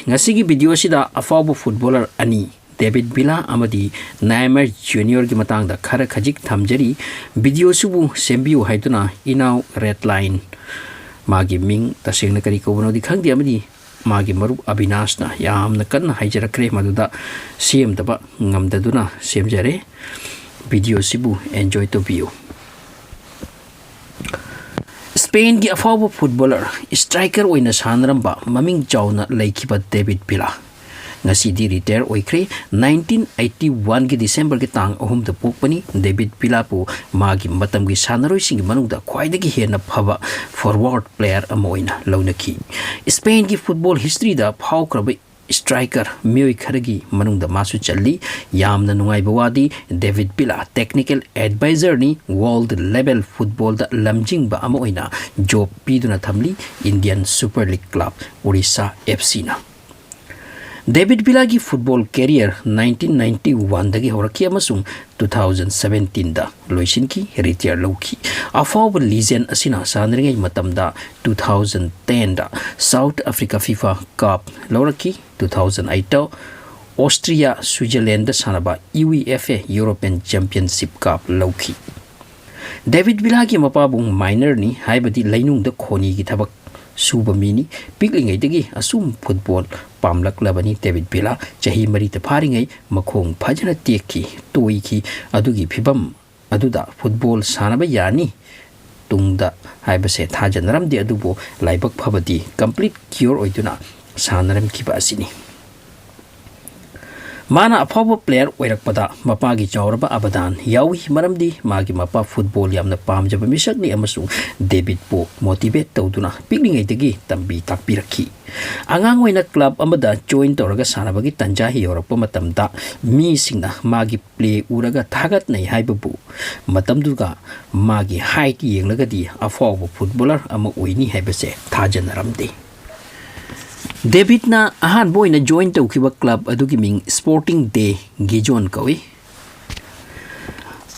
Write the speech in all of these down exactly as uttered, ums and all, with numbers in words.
ꯉꯁꯤꯒꯤ video ꯑꯁꯤꯗ ꯑꯐꯥꯎꯕ footballer ꯑꯅꯤ, ꯗꯦꯕꯤꯗ ꯚꯤꯂꯥ ꯑꯃꯗꯤ ꯅꯥꯏꯃꯔ ꯖꯨꯅꯤꯌꯔꯒꯤ ꯃꯇꯥꯡꯗ ꯈꯔ ꯈꯖꯤꯛ ꯊꯝꯖꯔꯤ꯫ Video ꯑꯁꯤꯕꯨ ꯁꯦꯝꯕꯤꯌꯨ ꯍꯥꯏꯗꯨꯅ ꯏꯅꯥꯎ ꯔꯦꯗ ꯂꯥꯏꯟ, ꯃꯥꯒꯤ ꯃꯤꯡ ꯇꯁꯦꯡꯅ ꯀꯔꯤ ꯀꯧꯕꯅꯣꯗꯤ ꯈꯪꯗꯦ, ꯑꯃꯗꯤ ꯃꯥꯒꯤ ꯃꯔꯨꯞ ꯑꯕꯤꯅꯥꯁꯅ ꯌꯥꯝꯅ ꯀꯟꯅ ꯍꯥꯏꯖꯔꯛꯈ꯭ꯔꯦ, ꯃꯗꯨꯗ ꯁꯦꯝꯗꯕ ꯉꯝꯗꯗꯨꯅ ꯁꯦꯝꯖꯔꯦ꯫ Video ꯑꯁꯤꯕꯨ enjoy ꯇꯧꯕꯤꯌꯨ꯫ ꯁ꯭ꯄꯦꯟꯒꯤ ꯑꯐꯥꯎꯕ footballer, striker ꯑꯣꯏꯅ ꯁꯥꯟꯅꯔꯝꯕ, ꯃꯃꯤꯡ ꯆꯥꯎꯅ ꯂꯩꯈꯤꯕ ꯗꯦꯕꯤꯗ ꯚꯤꯂꯥ ꯉꯁꯤꯗꯤ retire ꯑꯣꯏꯈ꯭ꯔꯦ꯫ Nineteen eighty one ꯒꯤ December ꯒꯤ ꯇꯥꯡ ꯑꯍꯨꯝꯗ ꯄꯣꯛꯄꯅꯤ꯫ ꯗꯦꯕꯤꯗ ꯚꯤꯂꯥꯕꯨ ꯃꯥꯒꯤ ꯃꯇꯝꯒꯤ ꯁꯥꯟꯅꯔꯣꯏꯁꯤꯡꯒꯤ ꯃꯅꯨꯡꯗ ꯈ꯭ꯋꯥꯏꯗꯒꯤ ꯍꯦꯟꯅ ꯐꯕ forward player ꯑꯃ ꯑꯣꯏꯅ ꯂꯧꯅꯈꯤ꯫ ꯁ꯭ꯄꯦꯟꯒꯤ football history ꯗ ꯐꯥꯎꯈ꯭ꯔꯕ striker ꯃꯤꯑꯣꯏ ꯈꯔꯒꯤ ꯃꯅꯨꯡꯗ ꯃꯥꯁꯨ ꯆꯜꯂꯤ꯫ ꯌꯥꯝꯅ ꯅꯨꯡꯉꯥꯏꯕ ꯋꯥꯗꯤ, ꯗꯦꯕꯤꯗ ꯚꯤꯂꯥ technical advisor ꯅꯤ, world level football ꯗ ꯂꯝꯖꯤꯡꯕ ꯑꯃ ꯑꯣꯏꯅ job ꯄꯤꯗꯨꯅ ꯊꯝꯂꯤ Indian Super League club Orissa F C ꯅ꯫ ꯗꯦꯕꯤꯗ ꯚꯤꯂꯥꯒꯤ football career nineteen ninety one ꯗꯒꯤ ꯍꯧꯔꯛꯈꯤ ꯑꯃꯁꯨꯡ two thousand seventeen ꯗ ꯂꯣꯏꯁꯤꯟꯈꯤ, retire ꯂꯧꯈꯤ꯫ ꯑꯐꯥꯎꯕ legend ꯑꯁꯤꯅ ꯁꯥꯟꯅꯔꯤꯉꯩ ꯃꯇꯝꯗ two thousand ten ꯗ South Africa FIFA Cup ꯂꯧꯔꯛꯈꯤ, two thousand eight ꯗ Austria, Switzerland ꯗ ꯁꯥꯟꯅꯕ UEFA European Championship Cup ꯂꯧꯈꯤ꯫ ꯗꯦꯕꯤꯗ ꯚꯤꯂꯥꯒꯤ ꯃꯄꯥꯕꯨꯡ miner ꯅꯤ, ꯍꯥꯏꯕꯗꯤ ꯂꯩꯅꯨꯡꯗ ꯈꯣꯅꯤꯒꯤ ꯊꯕꯛ ꯁꯨꯕ ꯃꯤꯅꯤ꯫ ꯄꯤꯛꯂꯤꯉꯩꯗꯒꯤ ꯑꯁꯨꯝ football ꯄꯥꯝꯂꯛꯂꯕꯅꯤ ꯗꯦꯕꯤꯗ ꯚꯤꯂꯥ꯫ ꯆꯍꯤ ꯃꯔꯤꯇ ꯐꯥꯔꯤꯉꯩ ꯃꯈꯣꯡ ꯐꯖꯅ ꯇꯦꯛꯈꯤ, ꯇꯣꯏꯈꯤ꯫ ꯑꯗꯨꯒꯤ ꯐꯤꯕꯝ ꯑꯗꯨꯗ football ꯁꯥꯟꯅꯕ ꯌꯥꯅꯤ ꯇꯨꯡꯗ ꯍꯥꯏꯕꯁꯦ ꯊꯥꯖꯅꯔꯝꯗꯦ, ꯑꯗꯨꯕꯨ ꯂꯥꯏꯕꯛ ꯐꯕꯗꯤ complete cure ꯑꯣꯏꯗꯨꯅ ꯁꯥꯟꯅꯔꯝꯈꯤꯕ ꯑꯁꯤꯅꯤ꯫ ꯃꯥꯅ ꯑꯐꯥꯎꯕ player ꯑꯣꯏꯔꯛꯄꯗ ꯃꯄꯥꯒꯤ ꯆꯥꯎꯔꯕ ꯑꯕꯗꯥꯟ ꯌꯥꯎꯏ, ꯃꯔꯝꯗꯤ ꯃꯥꯒꯤ ꯃꯄꯥ football ꯌꯥꯝꯅ ꯄꯥꯝꯖꯕ ꯃꯤꯁꯛꯅꯤ ꯑꯃꯁꯨꯡ ꯗꯦꯕꯤꯗꯄꯨ motivate ꯇꯧꯗꯨꯅ ꯄꯤꯛꯂꯤꯉꯩꯗꯒꯤ ꯇꯝꯕꯤ ꯇꯥꯛꯄꯤꯔꯛꯈꯤ꯫ ꯑꯉꯥꯡ ꯑꯣꯏꯅ club ꯑꯃꯗ join ꯇꯧꯔꯒ ꯁꯥꯟꯅꯕꯒꯤ ꯇꯟꯖꯥ ꯌꯧꯔꯛꯄ ꯃꯇꯝꯗ ꯃꯤꯁꯤꯡꯅ ꯃꯥꯒꯤ play ꯎꯔꯒ ꯊꯥꯒꯠꯅꯩ ꯍꯥꯏꯕꯕꯨ, ꯃꯇꯝꯗꯨꯒ ꯃꯥꯒꯤ height ꯌꯦꯡꯂꯒꯗꯤ ꯑꯐꯥꯎꯕ footballer ꯑꯃ ꯑꯣꯏꯅꯤ ꯍꯥꯏꯕꯁꯦ ꯊꯥꯖꯅꯔꯝꯗꯦ꯫ ꯗꯦꯕꯤꯗꯅ ꯑꯍꯥꯟꯕ ꯑꯣꯏꯅ join ꯇꯧꯈꯤꯕ club ꯑꯗꯨꯒꯤ ꯃꯤꯡ Sporting de Gijón ꯀꯧꯏ꯫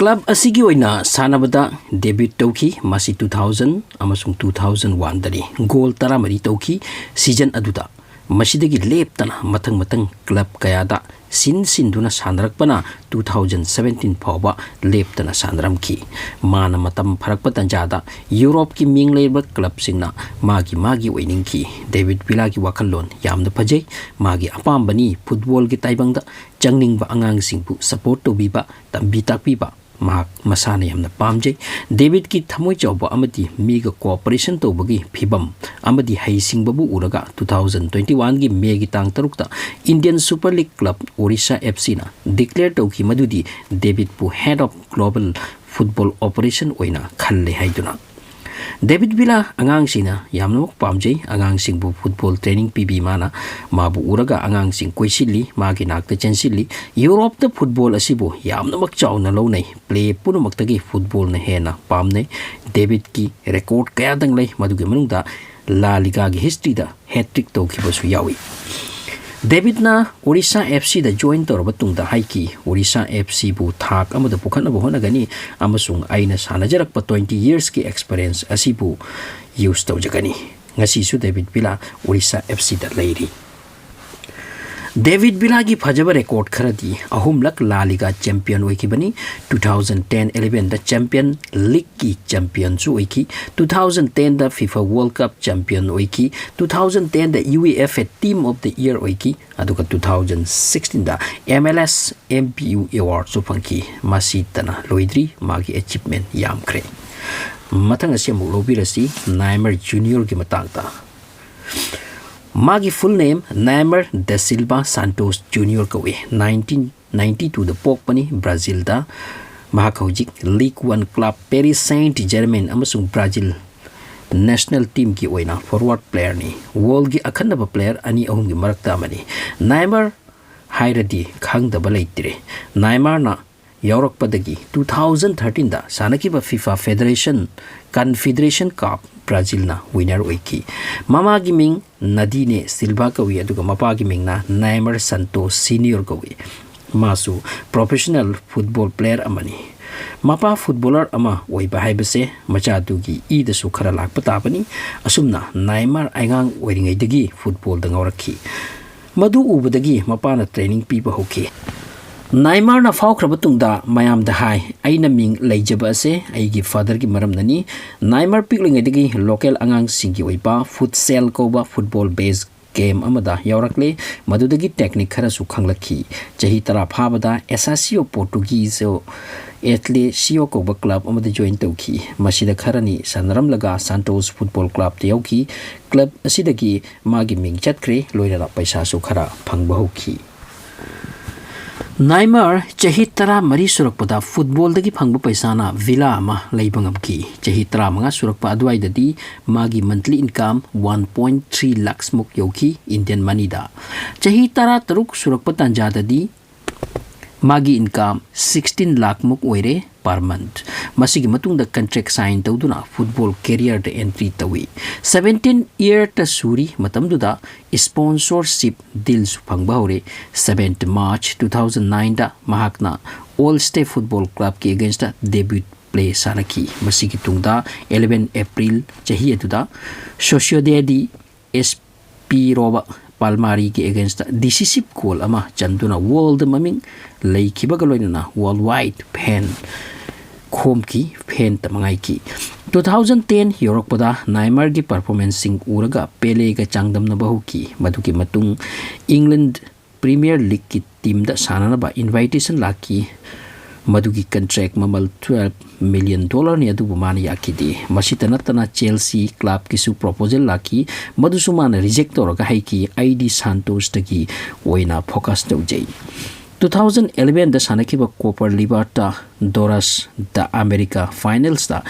ꯀ꯭ꯂꯕ ꯑꯁꯤꯒꯤ ꯑꯣꯏꯅ ꯁꯥꯟꯅꯕꯗ ꯗꯦꯕ꯭ꯌꯨꯠ ꯇꯧꯈꯤ꯫ ꯃꯁꯤ ꯇꯨ ꯊꯥꯎꯖꯟ ꯑꯃꯁꯨꯡ ꯇꯨ ꯊꯥꯎꯖꯟ ꯋꯥꯟꯗꯅꯤ꯫ ꯒꯣꯜ ꯇꯔꯥꯃꯔꯤ ꯇꯧꯈꯤ꯫ ꯁꯤꯖꯟ ꯑꯗꯨꯗ ꯃꯁꯤꯗꯒꯤ ꯂꯦꯞꯇꯅ ꯃꯊꯪ ꯃꯊꯪ ꯀ꯭ꯂꯕ ꯀꯌꯥꯗ ꯁꯤꯟ ꯁꯤꯟꯗꯨꯅ ꯁꯥꯟꯅꯔꯛꯄꯅ ꯇꯨ ꯊꯥꯎꯖꯟ ꯁꯕꯦꯟꯇꯤꯟ ꯐꯥꯎꯕ ꯂꯦꯞꯇꯅ ꯁꯥꯟꯅꯔꯝꯈꯤ꯫ ꯃꯥꯅ ꯃꯇꯝ ꯐꯔꯛꯄ ꯇꯥꯟꯖꯥꯗ ꯌꯨꯔꯣꯞꯀꯤ ꯃꯤꯡ ꯂꯩꯔꯕ ꯀ꯭ꯂꯕꯁꯤꯡꯅ ꯃꯥꯒꯤ ꯃꯥꯒꯤ ꯑꯣꯏꯅꯤꯡꯈꯤ꯫ ꯗꯦꯕꯤꯗ ꯚꯤꯂꯥꯒꯤ ꯋꯥꯈꯜꯂꯣꯟ ꯌꯥꯝꯅ ꯐꯖꯩ꯫ ꯃꯥꯒꯤ ꯑꯄꯥꯝꯕꯅꯤ ꯐꯨꯠꯕꯣꯜꯒꯤ ꯇꯥꯏꯕꯪꯗ ꯆꯪꯅꯤꯡꯕ ꯑꯉꯥꯡꯁꯤꯡꯕꯨ ꯁꯄꯣꯔꯠ ꯇꯧꯕꯤꯕ, ꯇꯝꯕꯤ ꯇꯥꯛꯄꯤꯕ꯫ ꯃꯍꯥꯛ ꯃꯁꯥꯅ ꯌꯥꯝꯅ ꯄꯥꯝꯖꯩ꯫ ꯗꯦꯕꯤꯗꯀꯤ ꯊꯃꯣꯏ ꯆꯥꯎꯕ ꯑꯃꯗꯤ ꯃꯤꯒ ꯀꯣꯑꯣꯄꯔꯦꯁꯟ ꯇꯧꯕꯒꯤ ꯐꯤꯚꯝ ꯑꯃꯗꯤ ꯍꯩꯁꯤꯡꯕꯕꯨ ꯎꯔꯒ ꯇꯨ ꯊꯥꯎꯖꯟ ꯇ꯭ꯋꯦꯟꯇꯤ ꯋꯥꯟꯒꯤ ꯃꯦꯒꯤ ꯇꯥꯡ ꯇꯔꯨꯛꯇ Indian super league club Odisha F ꯁꯤꯅ ꯗꯤꯀ꯭ꯂꯦꯌꯔ ꯇꯧꯈꯤ, ꯃꯗꯨꯗꯤ ꯗꯦꯕꯤꯗꯄꯨ head of global football operation ꯑꯣꯏꯅ ꯈꯜꯂꯦ ꯍꯥꯏꯗꯨꯅ꯫ ꯗꯦꯕꯤꯗ ꯚꯤꯂꯥ ꯑꯉꯥꯡꯁꯤꯡꯅ ꯌꯥꯝꯅꯃꯛ ꯄꯥꯝꯖꯩ꯫ ꯑꯉꯥꯡꯁꯤꯡꯕꯨ ꯐꯨꯠꯕꯣꯜ ꯇ꯭ꯔꯦꯅꯤꯡ ꯄꯤꯕꯤ꯫ ꯃꯥꯅ ꯃꯥꯕꯨ ꯎꯔꯒ ꯑꯉꯥꯡꯁꯤꯡ ꯀꯣꯏꯁꯤꯜꯂꯤ, ꯃꯥꯒꯤ ꯅꯥꯛꯇ ꯆꯦꯟꯁꯤꯜꯂꯤ꯫ ꯌꯨꯔꯣꯞꯇ ꯐꯨꯠꯕꯣꯜ ꯑꯁꯤꯕꯨ ꯌꯥꯝꯅꯃꯛ ꯆꯥꯎꯅ ꯂꯧꯅꯩ꯫ ꯄ꯭ꯂꯦ ꯄꯨꯝꯅꯃꯛꯇꯒꯤ ꯐꯨꯠꯕꯣꯜꯅ ꯍꯦꯟꯅ ꯄꯥꯝꯅꯩ꯫ ꯗꯦꯕꯤꯗꯀꯤ ꯔꯦꯀꯣꯔꯗ ꯀꯌꯥꯗꯪ ꯂꯩ, ꯃꯗꯨꯒꯤ ꯃꯅꯨꯡꯗ ꯂꯥ ꯂꯤꯒꯥꯒꯤ ꯍꯤꯁꯇ꯭ꯔꯤꯗ ꯍꯦꯇ꯭ꯔꯤꯛ ꯇꯧꯈꯤꯕꯁꯨ ꯌꯥꯎꯏ꯫ ꯗꯦꯕꯤꯗꯅ ꯑꯣꯔꯤꯁꯥ ꯑꯦꯐ ꯁꯤꯗ ꯖꯣꯏꯟ ꯇꯧꯔꯕ ꯇꯨꯡꯗ ꯍꯥꯏꯈꯤ, "ꯑꯣꯔꯤꯁꯥ ꯑꯦꯐ ꯁꯤꯕꯨ ꯊꯥꯛ ꯑꯃꯗ ꯄꯨꯈꯠꯅꯕ ꯍꯣꯠꯅꯒꯅꯤ ꯑꯃꯁꯨꯡ ꯑꯩꯅ ꯁꯥꯟꯅꯖꯔꯛꯄ ꯇ꯭ꯋꯦꯟꯇꯤ ꯌꯔꯁꯀꯤ ꯑꯦꯛꯁꯄꯔꯤꯌꯦꯟꯁ ꯑꯁꯤꯕꯨ ꯌꯨꯁ ꯇꯧꯖꯒꯅꯤ꯫" ꯉꯁꯤꯁꯨ ꯗꯦꯕꯤꯗ ꯚꯤꯂꯥ ꯑꯣꯔꯤꯁꯥ ꯑꯦꯐ ꯁꯤꯗ ꯂꯩꯔꯤ꯫ ꯗꯦꯕꯤꯗ ꯚꯤꯂꯥꯒꯤ ꯐꯖꯕ ꯔꯦꯀꯣꯔꯗ ꯈꯔꯗꯤ: ꯑꯍꯨꯝꯂꯛ ꯂꯥ ꯂꯤꯒꯥ ꯆꯦꯝꯄꯤꯌꯟ ꯑꯣꯏꯈꯤꯕꯅꯤ꯫ ꯇꯨ ꯊꯥꯎꯖꯟ ꯇꯦꯟ ꯏꯂꯦꯚꯦꯟꯗ ꯆꯦꯝꯄꯤꯌꯟ ꯂꯤꯒꯀꯤ ꯆꯦꯝꯄꯤꯌꯟꯁꯨ ꯑꯣꯏꯈꯤ꯫ ꯇꯨ ꯊꯥꯎꯖꯟ ꯇꯦꯟꯗ ꯐꯤꯐꯥ ꯋꯥꯔꯜꯗ ꯀꯞ ꯆꯦꯝꯄꯤꯌꯟ ꯑꯣꯏꯈꯤ꯫ ꯇꯨ ꯊꯥꯎꯖꯟ ꯇꯦꯟꯗ U F A team of the year ꯑꯣꯏꯈꯤ꯫ ꯑꯗꯨꯒ ꯇꯨ ꯊꯥꯎꯖꯟ ꯁꯤꯛꯁꯇꯤꯟꯗ M L S M P U ꯑꯦꯋꯥꯔꯗꯁꯨ ꯐꯪꯈꯤ꯫ ꯃꯁꯤꯇꯅ ꯂꯣꯏꯗ꯭ꯔꯤ, ꯃꯥꯒꯤ ꯑꯦꯆꯤꯞꯃꯦꯟ ꯌꯥꯝꯈ꯭ꯔꯦ꯫ ꯃꯊꯪ ꯑꯁꯤ ꯑꯃꯨꯛ ꯂꯧꯕꯤꯔꯁꯤ, ꯅꯥꯏꯃꯔ ꯖꯨꯅꯤꯌꯔꯒꯤ ꯃꯇꯥꯡꯗ꯫ ꯃꯥꯒꯤ full name Neymar da Silva Santos Junior ꯀꯧꯏ꯫ ꯅꯥꯏꯟꯇꯤꯟ ꯅꯥꯏꯟꯇꯤ ꯇꯨꯗ ꯄꯣꯛꯄꯅꯤ ꯕ꯭ꯔꯥꯖꯤꯜꯗ꯫ ꯃꯍꯥꯛ ꯍꯧꯖꯤꯛ Ligue one club Paris Saint Germain ꯑꯃꯁꯨꯡ ꯕ꯭ꯔꯥꯖꯤꯜ ꯅꯦꯁꯅꯦꯜ ꯇꯤꯝꯒꯤ ꯑꯣꯏꯅ ꯐꯣꯔꯋꯥꯔꯗ ꯄ꯭ꯂꯦꯌꯔꯅꯤ꯫ ꯋꯥꯔꯜꯗꯒꯤ ꯑꯈꯟꯅꯕ ꯄ꯭ꯂꯦꯌꯔ ꯑꯅꯤ ꯑꯍꯨꯝꯒꯤ ꯃꯔꯛꯇ ꯑꯃꯅꯤ꯫ ꯅꯥꯏꯃꯔ ꯍꯥꯏꯔꯗꯤ ꯈꯪꯗꯕ ꯂꯩꯇ꯭ꯔꯦ꯫ ꯅꯥꯏꯃꯔꯅ ꯌꯥꯎꯔꯛꯄꯗꯒꯤ ꯇꯨ ꯊꯥꯎꯖꯟ ꯊꯥꯔꯇꯤꯟꯗ ꯁꯥꯟꯅꯈꯤꯕ ꯐꯤꯐꯥ ꯐꯦꯗꯔꯦꯁꯟ ꯀꯟꯐꯤꯗꯔꯦꯁꯟ ꯀꯞ ꯕ꯭ꯔꯥꯖꯤꯜꯅ ꯋꯤꯅꯔ ꯑꯣꯏꯈꯤ꯫ ꯃꯃꯥꯒꯤ ꯃꯤꯡ ꯅꯗꯤꯅꯦ ꯁꯤꯜꯚꯥ ꯀꯧꯏ, ꯑꯗꯨꯒ ꯃꯄꯥꯒꯤ ꯃꯤꯡꯅ ꯅꯥꯏꯃꯔ ꯁꯟꯇꯣꯁ ꯁꯤꯅꯤꯌꯔ ꯀꯧꯏ꯫ ꯃꯥꯁꯨ ꯄ꯭ꯔꯣꯐꯦꯁꯅꯦꯜ ꯐꯨꯠꯕꯣꯜ ꯄ꯭ꯂꯦꯌꯔ ꯑꯃꯅꯤ꯫ ꯃꯄꯥ ꯐꯨꯠꯕꯣꯂꯔ ꯑꯃ ꯑꯣꯏꯕ ꯍꯥꯏꯕꯁꯦ ꯃꯆꯥꯗꯨꯒꯤ ꯏꯗꯁꯨ ꯈꯔ ꯂꯥꯛꯄ ꯇꯥꯕꯅꯤ꯫ ꯑꯁꯨꯝꯅ ꯅꯥꯏꯃꯥꯔ ꯑꯉꯥꯡ ꯑꯣꯏꯔꯤꯉꯩꯗꯒꯤ ꯐꯨꯠꯕꯣꯜꯗ ꯉꯥꯎꯔꯛꯈꯤ꯫ ꯃꯗꯨ ꯎꯕꯗꯒꯤ ꯃꯄꯥꯅ ꯇ꯭ꯔꯦꯅꯤꯡ ꯄꯤꯕ ꯍꯧꯈꯤ꯫ ꯅꯥꯏꯃꯥꯔꯅ ꯐꯥꯎꯈ꯭ꯔꯕ ꯇꯨꯡꯗ ꯃꯌꯥꯝꯗ ꯍꯥꯏ, "ꯑꯩꯅ ꯃꯤꯡ ꯂꯩꯖꯕ ꯑꯁꯦ ꯑꯩꯒꯤ ꯐꯥꯗꯔꯒꯤ ꯃꯔꯝꯅꯅꯤ"꯫ ꯅꯥꯏꯃꯥꯔ ꯄꯤꯛꯂꯤꯉꯩꯗꯒꯤ ꯂꯣꯀꯦꯜ ꯑꯉꯥꯡꯁꯤꯡꯒꯤ ꯑꯣꯏꯕ ꯐꯨꯠꯁꯦꯜ ꯀꯧꯕ ꯐꯨꯠꯕꯣꯜ ꯕꯦꯁ ꯒꯦꯝ ꯑꯃꯗ ꯌꯥꯎꯔꯛꯂꯦ꯫ ꯃꯗꯨꯗꯒꯤ ꯇꯦꯛꯅꯤꯛ ꯈꯔꯁꯨ ꯈꯪꯂꯛꯈꯤ꯫ ꯆꯍꯤ ꯇꯔꯥ ꯐꯥꯕꯗ ꯑꯦꯁꯥꯁꯤꯌꯣ ꯄꯣꯔꯇꯨꯒꯤꯖꯣ ꯑꯦꯊꯂꯦꯁꯤꯌꯣ ꯀꯧꯕ ꯀ꯭ꯂꯕ ꯑꯃꯗ ꯖꯣꯏꯟ ꯇꯧꯈꯤ꯫ ꯃꯁꯤꯗ ꯈꯔꯅꯤ ꯁꯥꯟꯅꯔꯝꯂꯒ ꯁꯥꯟꯇꯣꯁ ꯐꯨꯠꯕꯣꯜ ꯀ꯭ꯂꯕꯇ ꯌꯥꯎꯈꯤ꯫ ꯀ꯭ꯂꯕ ꯑꯁꯤꯗꯒꯤ ꯃꯥꯒꯤ ꯃꯤꯡ ꯆꯠꯈ꯭ꯔꯦ, ꯂꯣꯏꯅꯅ ꯄꯩꯁꯥꯁꯨ ꯈꯔ ꯐꯪꯕ ꯍꯧꯈꯤ꯫ ꯅꯥꯏꯃꯥꯔ ꯆꯍꯤ ꯇꯔꯥꯃꯔꯤ ꯁꯨꯔꯛꯄꯗ ꯐꯨꯠꯕꯣꯜꯗꯒꯤ ꯐꯪꯕ ꯄꯩꯁꯥꯅ ꯚꯤꯂꯥ ꯑꯃ ꯂꯩꯕ ꯉꯝꯈꯤ꯫ ꯆꯍꯤ ꯇꯔꯥꯃꯉꯥ ꯁꯨꯔꯛꯄ ꯑꯗꯨꯋꯥꯏꯗꯗꯤ ꯃꯥꯒꯤ ꯃꯟꯊꯂꯤ ꯏꯟꯀꯝ ꯋꯥꯟ ꯄꯣꯏꯟ ꯊ꯭ꯔꯤ ꯂꯥꯛꯁꯃꯨꯛ ꯌꯧꯈꯤ ꯏꯟꯗꯤꯌꯟ ꯃꯅꯤꯗ꯫ ꯆꯍꯤ ꯇꯔꯥꯇꯔꯨꯛ ꯁꯨꯔꯛꯄ ꯇꯥꯟꯖꯥꯗꯗꯤ ꯃꯥꯒꯤ ꯏꯟꯀꯝ ꯁꯤꯛꯁꯇꯤꯟ ꯂꯥꯛꯃꯨꯛ ꯑꯣꯏꯔꯦ ꯄꯔ ꯃꯟꯊ꯫ ꯃꯁꯤꯒꯤ ꯃꯇꯨꯡꯗ ꯀꯟꯇ꯭ꯔꯦꯛ ꯁꯥꯏꯟ ꯇꯧꯗꯨꯅ ꯐꯨꯠꯕꯣꯜ ꯀꯦꯔꯤꯌꯔꯗ ꯑꯦꯟꯇ꯭ꯔꯤ ꯇꯧꯏ꯫ ꯁꯕꯦꯟꯇꯤꯟ ꯏꯌꯔꯇ ꯁꯨꯔꯤ ꯃꯇꯝꯗꯨꯗ ꯁ꯭ꯄꯣꯟꯁꯣꯔꯁꯤꯞ ꯗꯤꯜꯁꯨ ꯐꯪꯕ ꯍꯧꯔꯦ꯫ ꯁꯕꯦꯟꯊ ꯃꯥꯔꯆ ꯇꯨ ꯊꯥꯎꯖꯟ ꯅꯥꯏꯟꯗ ꯃꯍꯥꯛꯅ ꯑꯣꯜ ꯁ꯭ꯇꯦ ꯐꯨꯠꯕꯣꯜ ꯀ꯭ꯂꯕꯀꯤ ꯑꯦꯒꯦꯟꯁꯇ ꯗꯦꯕ꯭ꯌꯨꯠ ꯄ꯭ꯂꯦ ꯁꯥꯟꯅꯈꯤ꯫ ꯃꯁꯤꯒꯤ ꯇꯨꯡꯗ ꯏꯂꯦꯚꯦꯟ ꯑꯦꯄ꯭ꯔꯤꯜ ꯆꯍꯤ ꯑꯗꯨꯗ ꯁꯣꯁꯤꯌꯣꯗꯦꯗꯤ ꯑꯦꯁ ꯄꯤ ꯔꯣꯕ ꯄꯥꯜꯃꯥꯔꯤꯒꯤ ꯑꯦꯒꯦꯟꯁꯇ ꯗꯤꯁꯤꯁꯤꯞ ꯒꯣꯜ ꯑꯃ ꯆꯟꯗꯨꯅ ꯋꯥꯔꯜꯗ ꯃꯃꯤꯡ ꯂꯩꯈꯤꯕꯒ ꯂꯣꯏꯅꯅ ꯋꯥꯔꯜ ꯋꯥꯏꯗ ꯐꯦꯟ ꯈꯣꯝꯈꯤ, ꯐꯦꯟ ꯇꯃꯉꯥꯏꯈꯤ꯫ ꯇꯨ ꯊꯥꯎꯖꯟ ꯇꯦꯟ ꯌꯧꯔꯛꯄꯗ ꯅꯥꯏꯃꯥꯔꯒꯤ ꯄꯔꯐꯣꯔꯃꯦꯟꯁꯁꯤꯡ ꯎꯔꯒ ꯄꯦꯂꯦꯒ ꯆꯥꯡꯗꯝꯅꯕ ꯍꯧꯈꯤ꯫ ꯃꯗꯨꯒꯤ ꯃꯇꯨꯡ ꯏꯪꯂꯦꯟꯗ ꯄ꯭ꯔꯤꯃꯤꯌꯔ ꯂꯤꯒꯀꯤ ꯇꯤꯝꯗ ꯁꯥꯟꯅꯅꯕ ꯏꯟꯚꯥꯏꯇꯦꯁꯟ ꯂꯥꯛꯈꯤ꯫ ꯃꯗꯨꯒꯤ ꯀꯟꯇ꯭ꯔꯦꯛ ꯃꯃꯜ ꯇꯨꯋꯦꯜꯐ ꯃꯤꯂꯤꯌꯟ ꯗꯣꯂꯔꯅꯤ, ꯑꯗꯨꯕꯨ ꯃꯥꯅ ꯌꯥꯈꯤꯗꯦ꯫ ꯃꯁꯤꯇ ꯅꯠꯇꯅ ꯆꯦꯜꯁꯤ ꯀ꯭ꯂꯕꯀꯤꯁꯨ ꯄ꯭ꯔꯣꯄꯣꯖꯦꯜ ꯂꯥꯛꯈꯤ, ꯃꯗꯨꯁꯨ ꯃꯥꯅ ꯔꯤꯖꯦꯛ ꯇꯧꯔꯒ ꯍꯥꯏꯈꯤ, "ꯑꯩꯗꯤ ꯁꯥꯟꯇꯣꯁꯇꯒꯤ ꯑꯣꯏꯅ ꯐꯣꯀꯁ ꯇꯧꯖꯩ"꯫ ꯇꯨ ꯊꯥꯎꯖꯟ ꯑꯦꯂꯦꯚꯦꯟꯗ ꯁꯥꯟꯅꯈꯤꯕ ꯀꯣꯄꯔ ꯂꯤꯕꯥꯔꯇꯥ ꯗꯣꯔꯥꯁ ꯗ ꯑꯃꯦꯔꯤꯀꯥ ꯐꯥꯏꯅꯦꯜꯁꯇ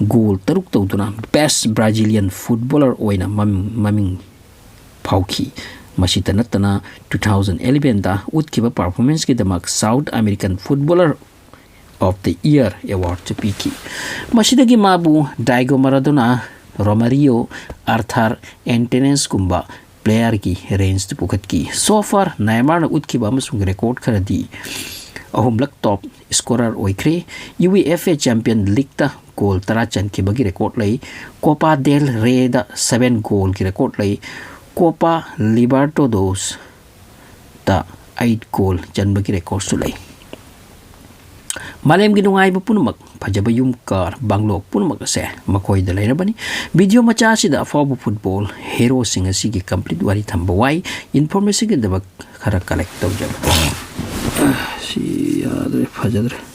ꯒꯣꯜ ꯇꯔꯨꯛ ꯇꯧꯗꯨꯅ ꯕꯦꯁ ꯕ꯭ꯔꯥꯖꯤꯂꯤꯌꯟ ꯐꯨꯠꯕꯣꯂꯔ ꯑꯣꯏꯅ ꯃꯃꯤꯡ, ꯃꯃꯤꯡ ꯐꯥꯎꯈꯤ꯫ ꯃꯁꯤꯇ ꯅꯠꯇꯅ ꯇꯨ ꯊꯥꯎꯖꯟ ꯑꯦꯂꯦꯚꯦꯟꯗ ꯎꯠꯈꯤꯕ ꯄꯔꯐꯣꯔꯃꯦꯟꯁꯀꯤꯗꯃꯛ South American footballer of the year ꯑꯦꯋꯥꯔꯗꯁꯨ ꯄꯤꯈꯤ꯫ ꯃꯁꯤꯗꯒꯤ ꯃꯥꯕꯨ ꯗꯥꯏꯒꯣ ꯃꯔꯥꯗꯣꯅꯥ, ꯔꯣꯃꯥꯔꯤꯌꯣ, ꯑꯥꯔꯊꯔ ꯑꯦꯟꯇꯦꯅꯦꯁꯀꯨꯝꯕ ꯄ꯭ꯂꯦꯌꯔꯒꯤ ꯔꯦꯟꯖꯇ ꯄꯨꯈꯠꯈꯤ꯫ So far ꯅꯥꯏꯃꯥꯔꯅ ꯎꯠꯈꯤꯕ ꯑꯃꯁꯨꯡ ꯔꯦꯀꯣꯔꯗ ꯈꯔꯗꯤ ꯑꯍꯨꯝꯂꯛ ꯇꯣꯞ ꯁ꯭ꯀꯣꯔꯔ ꯑꯣꯏꯈ꯭ꯔꯦ꯫ U E F A champion ꯂꯤꯛꯇ ꯒꯣꯜ ꯇꯔꯥ ꯆꯟꯈꯤꯕꯒꯤ ꯔꯦꯀꯣꯔꯗ ꯂꯩ꯫ ꯀꯣꯄꯥ ꯗꯦꯜ ꯔꯦꯗ ꯁꯚꯦꯟ ꯒꯣꯜꯒꯤ ꯔꯦꯀꯣꯔꯗ ꯂꯩ꯫ ꯀꯣꯄꯥ ꯂꯤꯕꯔꯇꯣꯗꯣꯁꯇ ꯑꯩꯠ ꯒꯣꯜ ꯆꯟꯕꯒꯤ ꯔꯦꯀꯣꯔꯗꯁꯨ ꯂꯩ꯫ ꯃꯥꯂꯦꯝꯒꯤ ꯅꯨꯡꯉꯥꯏꯕ ꯄꯨꯝꯅꯃꯛ, ꯐꯖꯕ ꯌꯨꯝ, ꯀꯥꯔ, ꯕꯪꯒ꯭ꯂꯣ ꯄꯨꯝꯅꯃꯛ ꯑꯁꯦ ꯃꯈꯣꯏꯗ ꯂꯩꯔꯕꯅꯤ꯫ ꯚꯤꯗꯤꯑꯣ ꯃꯆꯥ ꯑꯁꯤꯗ ꯑꯐꯥꯎꯕ ꯐꯨꯠꯕꯣꯜ ꯍꯦꯔꯣꯁꯤꯡ ꯑꯁꯤꯒꯤ ꯀꯝꯄ꯭ꯂꯤꯠ ꯋꯥꯔꯤ ꯊꯝꯕ ꯋꯥꯏ꯫ ꯏꯟꯐꯣꯔꯃꯦꯁꯟꯒꯤꯗꯃꯛ ꯈꯔ ꯀꯂꯦꯛ ꯇꯧꯖꯕ꯫ ꯁꯤ ꯌꯥꯗ꯭ꯔꯦ, ꯐꯖꯗ꯭ꯔꯦ꯫